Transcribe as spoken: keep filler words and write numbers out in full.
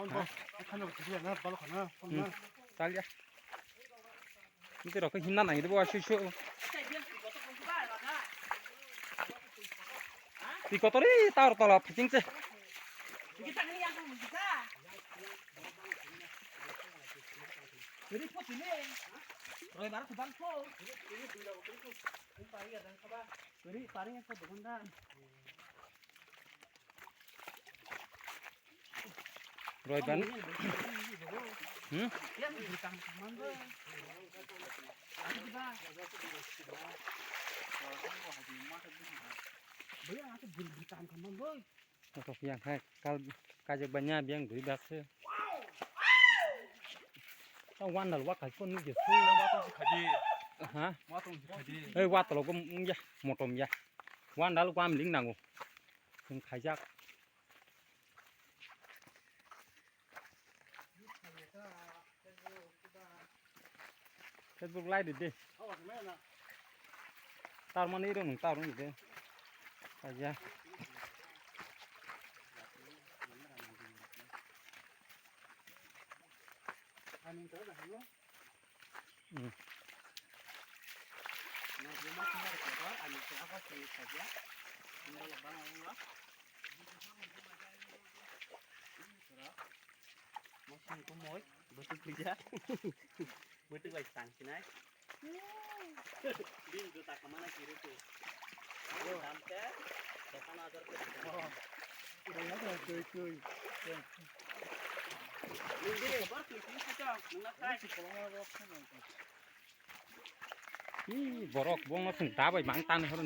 Ha? Hmm. Talya. Nte rok himna nang idu bo asu su. Ti kotori tar tola phating se. Roibar ko bang ko. Ri paring ko dogon da. Roiban. Hmm? Oto yang hai kal kajak banya biang dui bak se. Ta wan dal wak kai pon ngi se. Watong si khaji. Ha? Watong si khaji. Ei watlo ko mung ya motom ya. Wan dal ko am ling nango. Sing khaijak. Facebook lai di de. Tar mani iro nung tar nung de. Aja. Hmm. Mosong kumoi, butuk lija. Butuk bai tang sinai. Din juta kamana kiri tu. Dam te, dokan ajar ke. Tui, tui. Nung diri, bar tui, tui, tui, tui, nung nak kai. Ih, borok bongno sung dabai mang tan horo.